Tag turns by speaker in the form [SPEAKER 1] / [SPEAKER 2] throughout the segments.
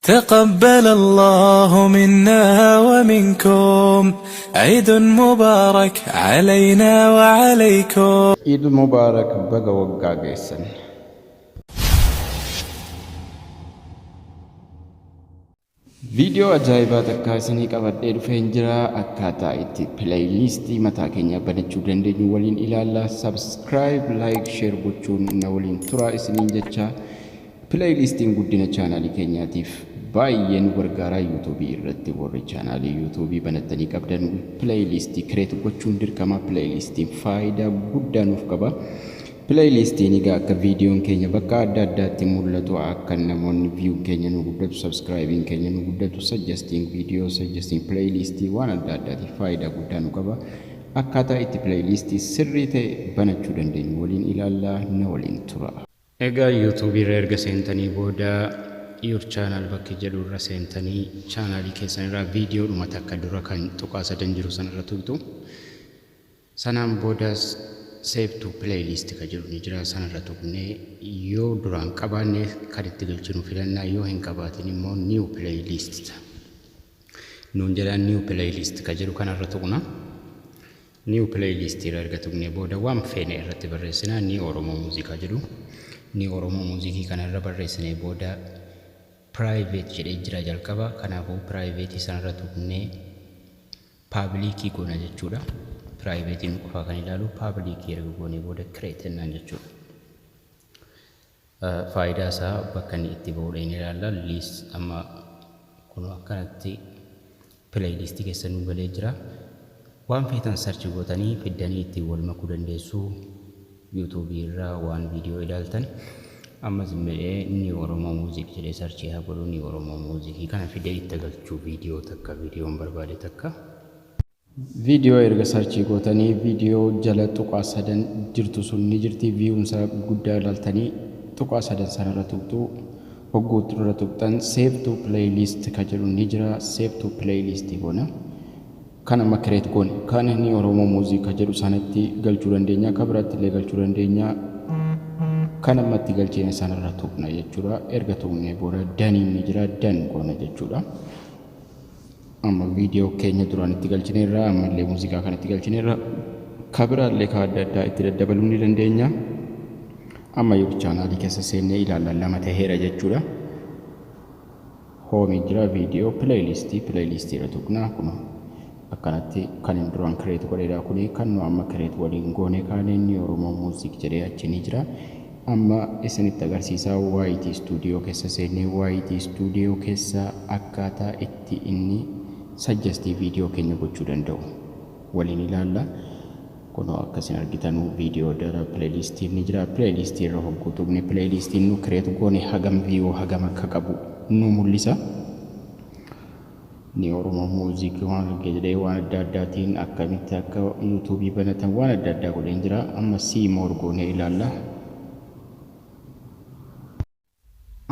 [SPEAKER 1] تقبل الله منا ومنكم عيد مبارك علينا وعليكم.
[SPEAKER 2] Eid Mubarak, baga waggaa geessan. Viidiyoo ajaa'ibaa takka isinii qabadhee dhufeen jira. Akkaataa itti playlistii mataa keenya banachuu dandeenyu waliin ilaalla. Subscribe, like, share gochuun na waliin turaa isiniin jecha. Playlistiin guddina chaanaalii keenyaatiif baay'ee nu gargaara. Yuutuubii irratti warri chaanaalii yuutuubii banattanii qabdan playlistii create gochuun dirqama. Playlistiin faayidaa guddaa nuuf qaba. Playlistiin egaa akka viidiyoon keenya bakka adda addaatti mul'atu, akka namoonni viewn keenya nu guddatu, subscribeiin keenya nu guddatu, suggesting viidiyoo, suggesting playlistii waan adda addaatiif faayidaa guddaa nu qaba. Akkaataa itti playlistii sirrii ta'e banachuu dandeenyu waliin ilaallaa, na waliin tura. Egaa yuutuubii irra erga seentanii booda, your channel bakki jedhu irra seentanii, chaanaalii keessan irraa viidiyoodhuma takka dura kan tuqaa sadan jiru sanarra tuqxu. Sanaan boodas save to playlist ka jedhu ni jira. Sanarra tuqnee, yoo duraan qabaanne kan itti galchinu filannaa, yoo hin qabaatin immoo new playlist nuun jedhaan. New playlist ka jedhu kanarra tuqna. New playlist irra erga tuqnee booda, waan feene irratti barreessinaa. Ni Oromoo muuziqaa jedhu, ni Oromoo muuziqii kana irra barreessinee booda, private jedhee jira jalqaba. Kanaafuu private sanarra tuqnee publicii goona jechuudha. Privateiin qofaa kan ilaalu. Publicii erga goonee booda create jennaan jechuudha. Faayidaa isaa bakka inni itti ba'uudha inni ilaalla. Liis amma kun akkanatti playlistii keessa nu galee jira. Waan feetan search gootanii fiddanii ittiin wal makuu dandeessu. Yuutuubii irraa waan viidiyoo ilaaltan, ammas jedhee ni Oromoo music jedhee search haa godhu. Ni Oromoo muuziqii kana fidee itti galchuu viidiyoo takka, viidiyoon barbaade takka. Viidiyoo erga search gootanii, viidiyoo jala tuqaa sadan jirtu sun ni jirti. Viewunsa guddaa ilaaltanii tuqaa sadan sanarra tuqxu. Hogguutti irra tuqxan, save to playlist ka jedhu ni jira. Save to playlist goona. Kan amma create goone kan inni Oromoo muuziqaa jedhu sanatti galchuu dandeenya, akka biraatti illee galchuu dandeenya. Kan amma itti galchine sanarra tuqna jechuudha. Erga tuqnee booda doneiin ni jira, done goona jechuudha. Amma viidiyoo keenya duraan itti galchineerra, ammallee muuziqaa kan itti galchineerra, ka biraallee ka adda addaa itti daddabaluu ni dandeenya. Amma yoo chaanaalii keessa seennee ilaallan, lama taheera jechuudha. Homeii jira, viidiyoo, playlistii. Playlistii irra tuqnaa. Kun akkanatti kan hin duraan create godheedha. Kuni kan nu amma create waliin goone kaane inni Oromoo music jedhee achi ni jira. Amma isinitti agarsiisaa, YT Studio keessa seennee, YT Studio keessa akkaataa itti inni suggestii viidiyoo keenya gochuu danda'u waliin ilaalla. Kunoo akkasin argitanuu viidiyoo dara playlistiin ni jira. Playlistii irra hogguu tuqne, playlistiin nu create goone hagam view hagam akka qabu nu mul'isa. Ni Oromoo muuziqii waan arge jedhee, waan adda addaatiin akkamitti akka yuutuubii banatan waan adda addaa godheen jira. Amma see more goonee ilaalla.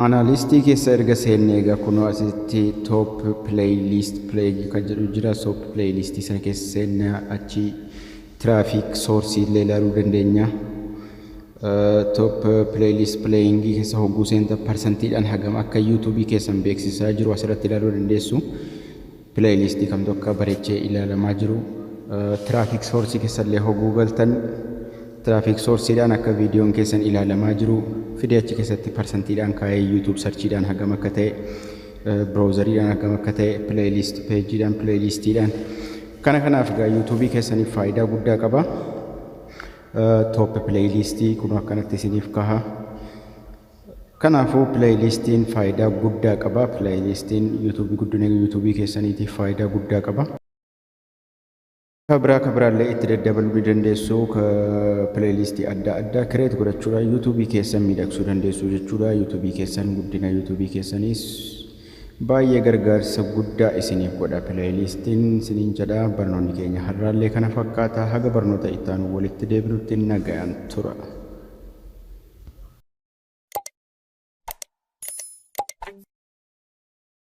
[SPEAKER 2] Analyticsii keessa erga seennee, egaa kunoo asitti top playlist play kan jedhu jira. Top playlistii sana keessa seennee, achi traffic sourceii illee ilaaluu dandeenya. Top playlist playingii keessa hogguu seenta, parsantiidhaan hagam akka yuutuubii keessan beeksisaa jiru asirratti ilaaluu dandeessu. Playlistii kamtu akka bareechee ilaalamaa jiru. Traffic sourceii keessa illee hogguu galtan, traffic sourceiidhaan akka viidiyoon keessan ilaalamaa jiru fidee achi keessatti parsantiidhaan kaa'ee, YouTube searchiidhaan hagam akka ta'e, browseriidhaan hagam akka ta'e, playlist pageiidhaan, playlistiidhaan, kana kanaaf egaa yuutuubii keessaniif faayidaa guddaa qaba. Top playlistii kun akkanatti isiniif kaha. Kanaafuu playlistiin faayidaa guddaa qaba. Playlistiin yuutuubii, guddina yuutuubii keessaniitiif faayidaa guddaa qaba. Kabiraa kabiraallee itti daddabaluu ni dandeessu. Playlistii adda addaa create godhachuudhaan yuutuubii keessan miidhagsuu dandeessu jechuudha. Yuutuubii keessan, guddina yuutuubii keessaniis baay'ee gargaarsa guddaa isiniif godha playlistiin isiniin jedha. Barnoonni keenya har'aallee kana fakkaata. Haga barnoota itti aanu walitti deebinutti nagayaan tura.